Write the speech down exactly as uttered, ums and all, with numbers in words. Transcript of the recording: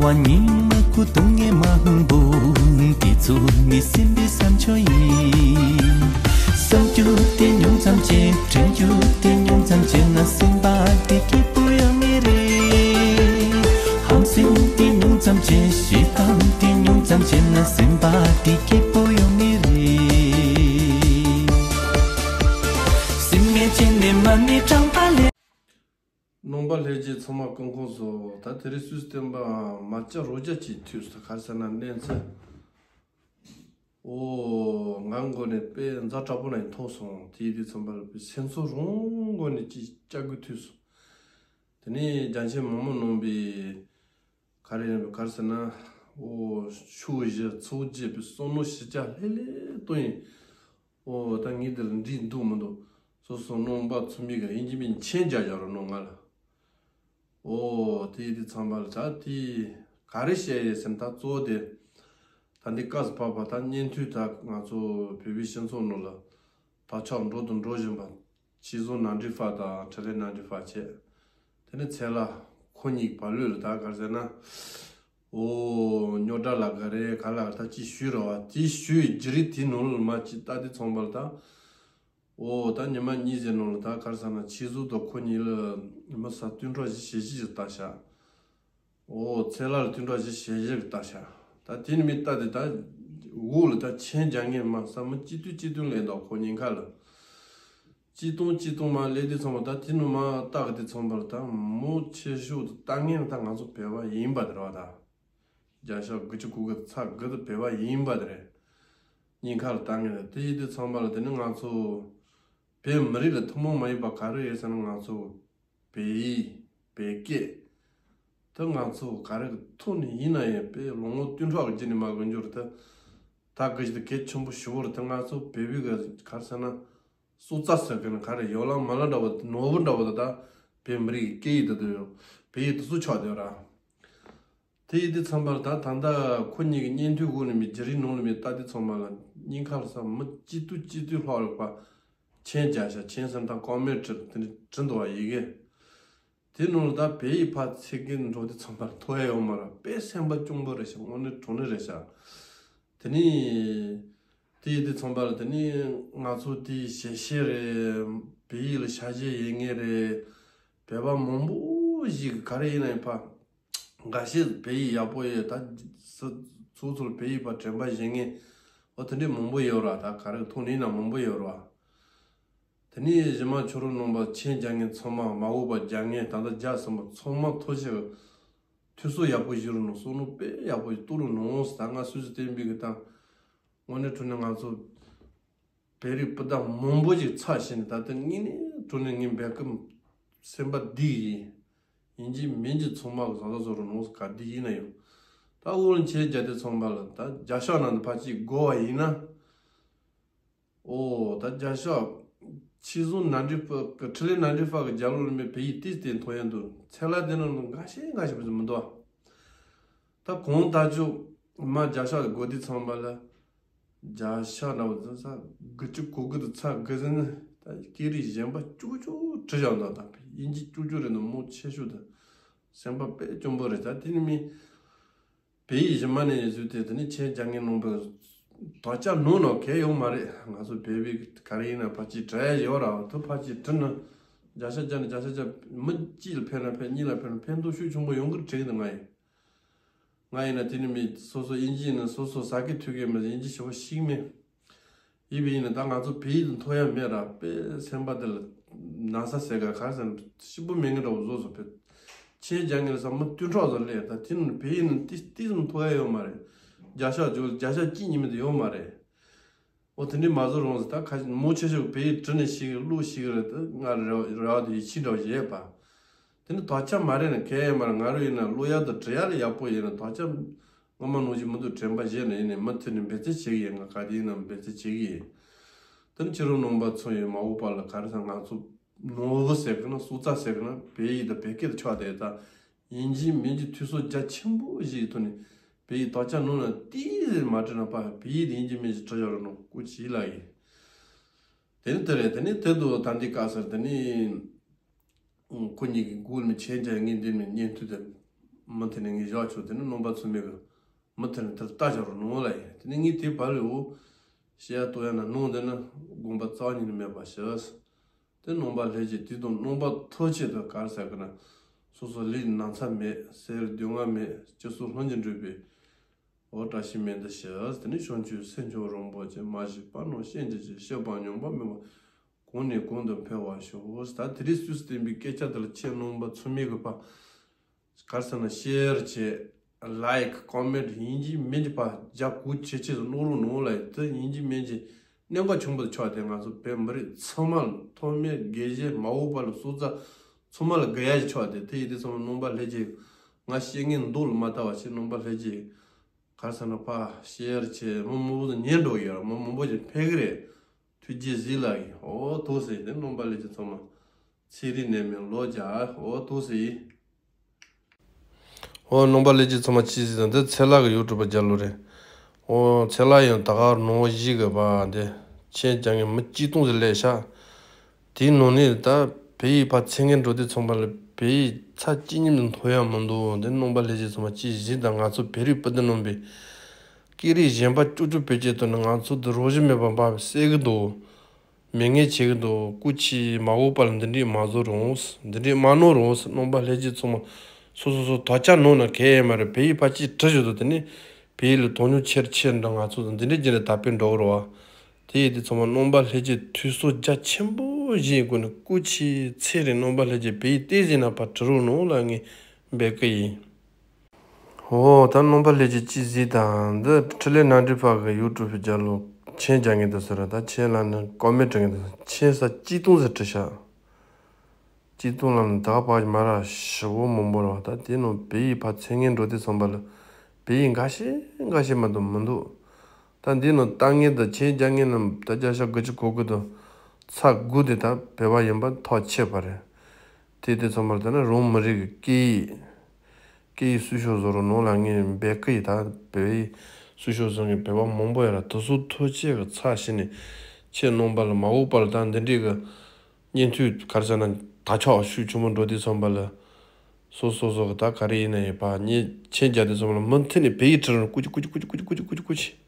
བ་ཉིད་མ་ཁུ་དུང་ངེ་མ་ཧུང་བུ། དེ་ཚོ་ནི་སེམས་པའི་བསམ་ཆོས་ཡིན། བསམ་རྒྱུ་དེ་ཉུང་ཙམ་བྱེད། དྲན་རྒྱུ་དེ་ཉུང་ཙམ་བྱེད་ན། སེམས་པ་དེ་སྐྱིད་པོ་ཡོང་ངེས་རེད། ཧམ་སེམས་དེ་ཉུང་ཙམ་བྱེད། ཞེ་སྡང་དེ་ཉུང་ཙམ་བྱེད་ན། སེམས་པ་དེ་སྐྱིད་པོ་ཡོང་ངེས་རེད། སེམས་ངན་བྱས་ནས་མ་ཎི་བགྲངས་པ་ལས། ནང་པ་ལྷན་རྒྱས་ཚང་མ་སྐུ་ཁམས་བཟང་། ད་དེ་རིང་སུད་སི་སྟོན་པ་མ་སྐྱ་རོ་རྒྱ་ཅིག་ཐུག་སོང་། ག་རེ་ཟེར་ན་གནས་ཚུལ། ཨོ། ང་མགོ་ནས་དཔེ་ཛ་དྲག་པོ་ནས་མཐོང་སོང་། དེ་ཡིན་དུས་ཙམ་པ་ལ་དཔེ་སེམས་ཚོར་རང་མགོ་ནས་ཅིག་སྐྱ་དགོས་ཐུག་སོང་། དེ་ནས་རྒྱ་ཆེན་མི་མང་རྣམ་པས་ག་རེ་ཡིན་པ་ག་རེ་ཟེར་ན། ཨོ། ཕྱོགས་བཞི་ཚོགས་བརྒྱད་པའི་བསམ་མནོ་ཞི་བྱ་ལྷོད་ལྷོད་གཏོང་ཡིན། ཨོ། ད་ངས་འདིར་འགྲིག་འདུག་མི་འདུག་སོ་སོ་རྣམ་པ་ཚོ་མི་ག་ཡིན་གྱི་མིན་མཆན་རྒྱག་རྒྱག་རོགས་གནང་ང་ལ། ཨོ། དེ་ཡིན་དུས་ཙམ་པ་ལ་ད་དེ་ག་རེ་བཤད་ཡོད་ཟེར་ན། ད་གཙོ་བོ་དེ་ད་འདི་སྐབས་སུ་བབས་པ་ད་བརྙན་ཐུང་ད་ང་ཚོ་བོད་པའི་སྤྱི་ཚོགས་ནང་ལ་དར་ཁྱབ་འགྲོ་དང་འགྲོ་བཞིན་པ། ཆོས་བཟང་ནང་འགྲིག་ཕ་དང་འཕྲིན་ལས་ནང་འགྲིག་ཕ་བྱས། དེ་ནས་ཚེ་ལ་ཁོ་གཉིས་བར་ལོས་ལ་ད་ག་རེ་ཟེར་ན། ཨོ། རྙོག་དྲ་ལ་ག་རེ་ག་ལ་ད་ཅིག་ཞུས་ར་བ། དེ་ཞུས་བརྒྱུད་རིམ་དེའི་ནང་ལ་མ་ཅིག་ལྟ་དུས་ཙམ་པ་ལ་ད། ཨོ། ད་ཉི་མ་གཉིས་ཟེར་ནང་ལ་ད་ག་རེ་ཟེར་ན། ཆོས་བཟང་དང་ཁོ་གཉིས་ལ་མི་ས་བསྟུན་གྲོགས་ཞིག་བྱེད་ཤེས་ཞིག་ལྟ་ཤག་ཨོ། ཚེ་ལ་ལ་བསྟུན་གྲོགས་ཞིག་བྱེད་ཤེས་ལྟ་ཤག་ད་དེ་ནི་མི་ལྟ་དེ་ད་འོག་ལ་ད་མཆན་རྒྱག་མཁན་མ་ས་མི་གཅིག་བསྟུན་གཅིག་བསྟུན་ལས་འདུག་ཁོ་གཉིས་ཁ་ལ། གཅིག་སྟོང་གཅིག་སྟོང་མ་སླེབས་དུས་ཙམ་པ་ད་དེ་ནི་མ་ལྟ་གི་དུས་ཙམ་པར་ད་མང་ཆེ་ཤོས་དུ་ལྟ་མཁན་ད་ང་ཚོ་བོད་པ་ཡིན་པ་དེ་རེད་བ་ད། བརྒྱ་ཆ་དགུ་བཅུ་གོ་དགུ་ཚ་དགུ་དུ་བོད་པ་ཡིན་པ་དེ་རེད། གཉིས་ཁ་ལ་ལྟ་མཁན་རེད། དེ་ཡིན་དུས་ཙམ་པ་ལ་དེ་ནི་ང་ཚོ་བོད་མི་རིགས་ལ་ཐུན་མོང་མ་ཡིན་པ་ག་རེ་ཡོད་ཟེར་ན། ང་ཚོ་བོད་ཡིག་བོད་སྐད་དེ་ང་ཚོ་ག་རེ་གི་ཐོག་ནས་ཡིན་ན་ཡང་བོད་ལོ་ངོ་བསྟུན་ཕྲག་གི་རྗེས་ནས་མ་གི་འབྱོར་ད་ད་གི་ཞིག་ད་གལ་ཆེན་པོ་ཞུ་བར་ད་ང་ཚོ་བོད་པའི་གི་ག་རེ་ཟེར་ན། སྲོག་རྩ་ཟེར་གི་ན་ག་རེ་ཡོ་ལང་མ་ལ་འདྲ་བོ་ནོར་བུ་འདྲ་བོ་ད་ད་བོད་མི་རིགས་ཀྱི་སྐད་ཡིག་ད་དུ་ཡོད། བོད་ཡིག་དུ་སུ་ཆགས་དེ་ར། དེ་ཡིན་དུས་ཙམ་པར་ད་ད་ལྟ་ཁོ་གཉིས་ཀྱི་བརྙན་ཐུང་འོག་ནས་མི་རྒྱ་རིགས་ནང་ལ་མི་ལྟ་དུས་ཙམ་པ་ལ་སྙིང་ཁ་ལ་ས་མི་གཅིག་བསྟུན་གཅིག་བསྟུན་ལྷག་ལ་པ་མཆན་རྒྱག་ཤག་མཆན་ཟེར་ན་ད་ཀོ་མེན་ཊི་དེ་འདྲ་བྲིས་འདུག་བ་ཡི་གེ། དེ་ནང་ལ་ད་བོད་ཡིག་ཕར་ཚིག་གི་འགྲོ་དུས་ཙམ་པར་ཐོ་ཡ་ཡོང་མ་ར་དཔེ་སེམས་པ་སྐྱོ་པོ་རེད་ཤག་དངོས་གནས་དྲང་གནས་རེད་ཤག་དེ་ནས་དེ་ཡིན་དུས་ཙམ་པ་ལ་དེ་ནས་ང་ཚོ་དེ་ཞལ་བཤད་རེད། བོད་ཡིག་ལ་ཞལ་བཞེས་ཡེད་མཁན་རེད། བོད་པ་མང་པོ་ཞིག་ག་རེ་ཡིན་ན་ཡང་ཕ། འགའ་ཤས་བོད་ཡིག་ཡག་པོ་ཡོད་ད། སུ་ཚོ་ཚོར་བོད་ཡིག་པ་དྲན་པ་བཞེངས་ངེས། འོ་དེ་འདྲའི་མང་པོ་ཡོད་ར། ད་ག་རེ་ཐོག་ནས་ན་མང་པོ་ཡོད་ར། དེ་ནས་གཞི་མ་ཁྱོད་རང་ནང་པ་མཆན་རྒྱག་མཁན་ཚང་མ་མ་འོས་པ་རྒྱག་མཁན་ད་ལྟ་རྒྱག་ཟིན་པ་ཚང་མ་ཐུགས་རྗེ་ཆེ། ཐུགས་གསོ་ཡག་པོ་ཞུ་རོགས་གནང་། བསམ་བློ་དཔེ་ཡག་པོ་ཞིག་གཏོང་རོགས་གནང་ཟེར། ད་ང་སུད་སི་བསྟན་པའི་གི་ད་དངོས་གནས་དྲང་གནས་ང་ཚོ་བོད་རིགས་སྤུན་ཟླ་མང་པོ་ཞིག་ཚར་ཤེས་ནས་ད་ལྟ་དངོས་གནས་དྲང་གནས་ངའི་འབད་ཀི་སེམས་པ་སྡིག་ཡིན། ཡིན་གཅིག་མིན་གཅིག་ཚང་མ་གི་བཟའ་ཟླ་བཟོ་རུ་ནོངས་ག་སྡིག་ཡིན་ན་ཡང་། ད་དབུ་ལ་མཆན་རྒྱག་དུས་ཚང་མ་ལ་ད་རྒྱ་ཤག་ནང་དུ་ཕར་ཅིག་དགོས་པ་ཡིན་ན། ཨོ་ད་རྒྱ་ཤག་ཆི་ཟུང་ནན་ཌི་ཕ་གི་ཁྲི་ལེ་ནན་ཌི་ཕ་གི་རྒྱ་ལོ་ལ་མེད་བོད་ཡིག་ཏིས་ཏིས་མཐོ་ཡན་དུ་ཚད་ལ་དེ་ནང་དུ་འགའ་ཤས་འགའ་ཤས་མི་འདུག་ད་གོང་ལྟ་ཅོག་མ་རྒྱ་ཤག་གི་དགོས་དུས་ཚང་མ་ལ། རྒྱ་ཤ་འདྲ་བོ་འཛིན་ས་དགུ་བཅུ་གོ་དགུ་དུ་ཚ་དགུ་ཟིན་ནི་ད་སྐད་རིགས་གཞན་པ་ཅུག་ཅུག་བྲི་བཞག་འདུག་ད་དབྱིན་ཇི་ཅུག་ཅུག་རེད་འདུག་མོ་ཆེ་ཤོས་དུ་སེམས་པ་དཔེ་སྐྱོ་པོ་རེད། ད་དེ་ནི་མི་བོད་ཡིག་གཞི་མ་ནས་བཟོས་ཏེ་དེ་ནི་ཆེན་རྒྱ་ངན་ནང་པའི་དོག་ཆ་ནོར་ནོར་གལ་ཡོད་མ་རེད། ང་ཚོ་བོད་པའི་ག་རེ་ཡིན་ན་ཕར་ཅིག་བྲི་ཡ་ཡོད་ར་བ་དུ་ཕར་ཅིག་བྲི་ན་རྒྱ་ཤ་རྒྱ་ནི་རྒྱ་ཤ་རྒྱ་མི་གཅིག་ལ་ཕན་ན་ཕན་གཉིས་ལ་ཕན་ན་ཕན་ཐོགས་ཤུགས་ཆེན་པོ་ཡོང་གི་རེད་དྲན་གི་འདུག་ང་ཡིན། ང་ཡིན་ན་དེ་ནི་མི་སོ་སོ་དབྱིན་ཇི་ཡིན་ན་སོ་སོ་ཟ་གི་ཐུག་གི་མི་དབྱིན་ཇི་ཞེ་པོ་ཤེས་མེད། ཡིན་པ་ཡིན་ན་ད་ང་ཚོ་བོད་ཡིག་དང་ཐོག་ཡ་མེད་ར་དཔེ་སེམས་པ་དེ་ལ་ན་ཚ་ཟེར་ག་ག་ཟེར་ན་ཤི་པོ་མེད་ངེས་འདྲ་བོ་བཟོ་སོ་བོད་ཆེན་རྒྱ་ངེས་ལ་ས་མི་བསྟུན་གྲོགས་བཟོ་ལས་ད་དེ་ནི་བོད་ཡིག་ནི་ཏི་ཏི་ཙམ་ཐོག་ཡ་ཡོད་མ་རེད། རྒྱ་ཤག་ཇོ་རྒྱ་ཤག་གཅིག་ཉིད་མི་དེ་ཡོད་མ་རེད། འོ་དེ་འདྲའི་མ་བཟོ་རུང་ཟེར་ད་ཁ་མོ་ཆེ་ཤོས་བོད་ཡིག་བྲི་ནས་ཤེས་གི་ཀློག་ཤེས་གི་རེད་དེ་ང་རེ་བ་དེ་ཡིད་ཆེས་འདྲ་བོ་ཞིག་ཡོད་པ། དེ་ནི་དོག་ཆ་མ་རེད་ན་གལ་ཡོད་མ་རེད། ང་རུ་ཡིན་ན་ཀློག་ཡག་དང་འབྲི་ཡག་ལ་ཡག་པོ་ཡིན་ན་དོག་ཆ་ངོ་མ་ནོར་གྱི་མི་འདུག་དྲན་པ་བཞེས་ན་ཡིན་ནས་མུ་མཐུད་ནས་འབད་བརྩོན་བྱེད་གི་ཡིན། ང་ག་དེ་ཡིན་ན་འབད་བརྩོན་བྱེད་གི་ཡིན། དེ་ནི་ཕྱི་རོལ་ནང་པ་ཚོ་ཡིན་མ་འོངས་པ་ལ་ག་རེ་ཟེར་ང་ཚོ་ནོར་བུ་ཟེར་གི་ན་སྲོག་རྩ་ཟེར་གི་ན་བོད་ཡིག་དང་བོད་སྐད་དུ་ཆགས་བསྡད་ད། ཡིན་གཅིག་མིན་གཅིག་འཐུས་ཤོར་རྒྱ་ཆེན་པོ་ཞིག་གི་ཐོག་ནས་བོད་ཡིག་དོག་ཆ་ནོར་ན་ཏིས་ཟེར་མ་བྲིས་ན་ཕ་བོད་ཡིག་དེ་ཡིན་གཅིག་མིན་གཅིག་བྲི་ཡོད་རེད་ནོ་སྐུ་མཁྱེན་ལགས་ཡིན། དེ་ནི་དེ་རེད། དེ་ནི་དེ་དུ་ད་འདི་བཀའ་ཟེར་དེ་ནི་ཁོ་གཉིས་ཀྱི་མགོ་ནས་མཆན་རྒྱག་ངས་འདི་ནས་བརྙན་ཐུང་དེ་ མུ་མཐུད་ནས་ངས་བཞག་ཆོག་དེ་ནི་རྣམ་པ་ཚང་མས་གི་མུ་མཐུད་ནས་དེར་ལྟ་བྱ་རོགས་གནང་ལ་ཡིན། དེ་ནི་ངས་དེ་བར་ལས་འོ་བཤད་ཡ་ལྟོ་ཡ་ན་གནང་དེ་ནི་དགོངས་པ་རྩ་བ་ཉིད་ནས་མེད་པ་ཞིག་དེ་རྣམ་པ་ལྷན་རྒྱས་དུས་དང་རྣམ་པ་ཐོག་ཆེད་དུ་ག་རེ་ཟེར་གི་ན། སོ་སོ་ལུས་ན་ཚ་མེད། ཟས་རིགས་སྡུག་བསྔལ་མེད། སྤྱི་ཚོགས་ལྷུན་གྱིས་འགྲུབ་པའི་འོ་བཀྲ་ཤིས་སྨན་འདི་ཞིག་དེ་ནི་བྱང་ཆུབ་སེམས་མཆོག་རིན་པོ་ཆེ། མ་སྐྱེས་པ་རྣམས་སྐྱེ་གྱུར་ཅིག་སྐྱེས་པ་ཉམས་པ་མེད་པ། གོང་ནས་གོང་དུ་འཕེལ་བར་ཤོག་ད་དེ་རིང་སུད་སི་བསྟན་པའི་སྐད་ཆ་དེ་ལ་ཁྱེད་རྣམ་པ་ཚང་མས་གི་ཕ་གར་ས་ན་ཤེར་བྱེད། ལའིཀ་ཀོ་མེན་ཡིན་གཅིག་མིན་གཅིག་ཕ་རྒྱ་གུ་ཆེ་ཆེ་གནང་རོགས་གནང་ལ་ཡིན། དེ་ཡིན་གཅིག་མིན་གཅིག་གནད་འགག་ཆེན་པོ་དེ་ཆགས་ཏེ་ང་ཚོ་བོད་མི་རིགས་ཚང་མ་ལ་ཐོག་མའི་དགེ་བཤེས་མ་འོངས་པ་ལ་སྲོག་རྩ་ཚང་མ་ལ་དགའ་ཡ་ཞིག་ཆགས་ཏེ་དེ་ཡིན་དུས་ཚང་མ་རྣམ་པ་ལྷན་རྒྱས་ང་བཤད་ངན་མདོག་ལ་མ་ལྟ་བ་ཞིག་རྣམ་པ་ལྷན་རྒྱས་གར་ས་ན་ཕ་ཤེར་བྱེད་མི་མང་པོ་ཚོ་ཉན་འགྲོ་གི་ཡོད། མི་མང་པོ་ཞིག་ཕེབས་གི་རེད། ཐུགས་རྗེ་གཟིགས་ལ་ཡིན། འོ་ཐུགས་སྲས་དེ་རྣམ་པ་ལྷན་རྒྱས་ཚང་མ་ཚེ་རིང་ནད་མེད་ལོ་བརྒྱ། འོ་ཐུགས་སྲས་ཡིན། འོ་རྣམ་པ་ལྷན་རྒྱས་ཚང་མ་ཅི་ཟིག་དང་འདི་ཚེ་ལྷ་གི་ཡུ་ཊུབ་རྒྱལ་ལོ་རེད། འོ་ཚེ་ལྷ་ཡང་ད་ག་ནོ་བཞི་གི་བ་འདི་ཆེན་རྒྱ་ངན་མི་གཅིག་སྟོང་ཟིག་ལས་ཤག་དེའི་ནང་ནས་ད་བོད་ཡིག་ཕར་ཚད་ངན་འགྲོ་དུས་ཚང་པ་ལ་བོད་ཡིག་ཚ་གཅིག་མཉམ་དུ་མཐོ་ཡ་མི་འདུག་འདི་རྣམ་པ་ལྷན་རྒྱས་ཚང་མ་ཅི་ཟིག་དང་ང་ཚོ་བོད་རིགས་སྤུན་ཟླ་རྣམ་པས་སྐད་རིགས་གཞན་པ་ཅོ་ཅོ་བེད་སྤྱད་དུ་ནི་ང་ཚོ་འདི་རོགས་གཞི་མེད་པ་འབའ་བསད་གི་འདུག་མི་ངན་བྱེད་གི་འདུག་སྐུ་མཁྱེན། མ་འོངས་པ་ལ་འདི་འདྲས་མ་བཟོ་རོགས། འདི་འདྲས་མ་ནོར་རོགས། རྣམ་པ་ལྷན་རྒྱས་ཚང་མ་སོ་སོ་སོ་དོ་ཅག་ནོར་ན་གལ་ཡང་མ་རེད། བོད་ཡིག་ཕར་ཅིག་བྲི་བཞག་འདུག་དེ་ནི་བོད་ཡིག་ལ་དོ་སྣང་ཆེར་ཆེར་འདྲ་ང་ཚོ་དང་འདི་འདྲས་ཀྱི་ནས་ད་དཔེ་འགྲོ་གི་རེད་བ། དེ་ཡིན་དུས་ཚང་མ་རྣམ་པ་ལྷན་རྒྱས་དུས་ཚོད་རྒྱ་ཆེན་པོ་བཞེས་དགོས་ནས་སྐུ་མཁྱེན་ཚེ་རིང་རྣམ་པ་ལྷན་རྒྱས་བོད་ཡིག་ཏོག་ཙམ་ན་ཕར་བྲི་རོགས་གནང་ལ་ངས་འབོད་སྐུལ་ཡིན། འོ་ད་རྣམ་པ་ལྷན་རྒྱས་ཅི་གཟིགས་དང་འདི་འཕྲིན་ལས་ནང་འགྲིག་ཕ་གི་ཡུ་ཊུབ་རྒྱལ་ལོ་ཆེན་རྒྱ་ངན་དུ་ཟེར་ར། ད་ཆེན་ལ་ནི་ཀོ་མེན་འབྲི་ངན་དུ་ཆེན་ས་གཅིག་སྟོང་ཟེར་བྲི་ཤག་གཅིག་སྟོང་ལ་ནི་ད་ག་པ་མ་ར་ཞི་བོ་མང་པོ་ར། ད་དེ་ནང་བོད་ཡིག་ཕར་ཚད་ངན་འགྲོ་དུས་ཚང་པ་ལ་བོད་ཡིག་འགའ་ཤས་འགའ་ཤས་མ་གཏོགས་མི་འདུག་ད་འདི་ནང་ལྟ་ངན་དང་ཆེན་རྒྱ་ངན་ནམ་ད་རྒྱ་ཤ་དགུ་ཅུ་གོ་དགུ་དང་ཚ་དགུ་དེ་ད་བོད་པ་ཡིན་པ་ཐག་ཆད་པ་རེད། དེ་དེ་ཚང་མར་ད་ནི་རང་མི་རིགས་ཀྱི་སྐད་ཡིག་སྐད་ཡིག་སྲུང་སྐྱོབ་བཟོ་རོགས་གནང་ལ་ངས་འབོད་སྐུལ་ཡིན། ད་བོད་ཡིག་སྲུང་སྐྱོབ་བཟོ་མཁན་བོད་པ་མང་པོ་ཡོད་ར། དེ་ཚོ་ཐུགས་རྗེ་གི་ཚ་ཞི་ནས་ཁྱེད་རྣམ་པ་ལ་མ་འོངས་པར་ད་འདི་འདྲའི་གི་བརྙན་ཐུང་ག་རེ་ཟེར་ན་དར་ཁྱབ་ཤུགས་ཆེན་པོ་འགྲོ་དུས་ཚང་པ་ལ་སོ་སོ་སོ་གི་ད་ག་རེ་ཡིན་ན་ཡིན་པ་ངས་མཆན་རྒྱག་དུས་ཚང་པ་ལ་མུ་མཐུད་ནས་བོད་ཡིག་བྲི་རོགས། སྐུ་མཁྱེན། སྐུ་མཁྱེན། སྐུ་མཁྱེན། སྐུ་མཁྱེན། སྐུ་མཁྱེན། སྐུ་མཁྱེན།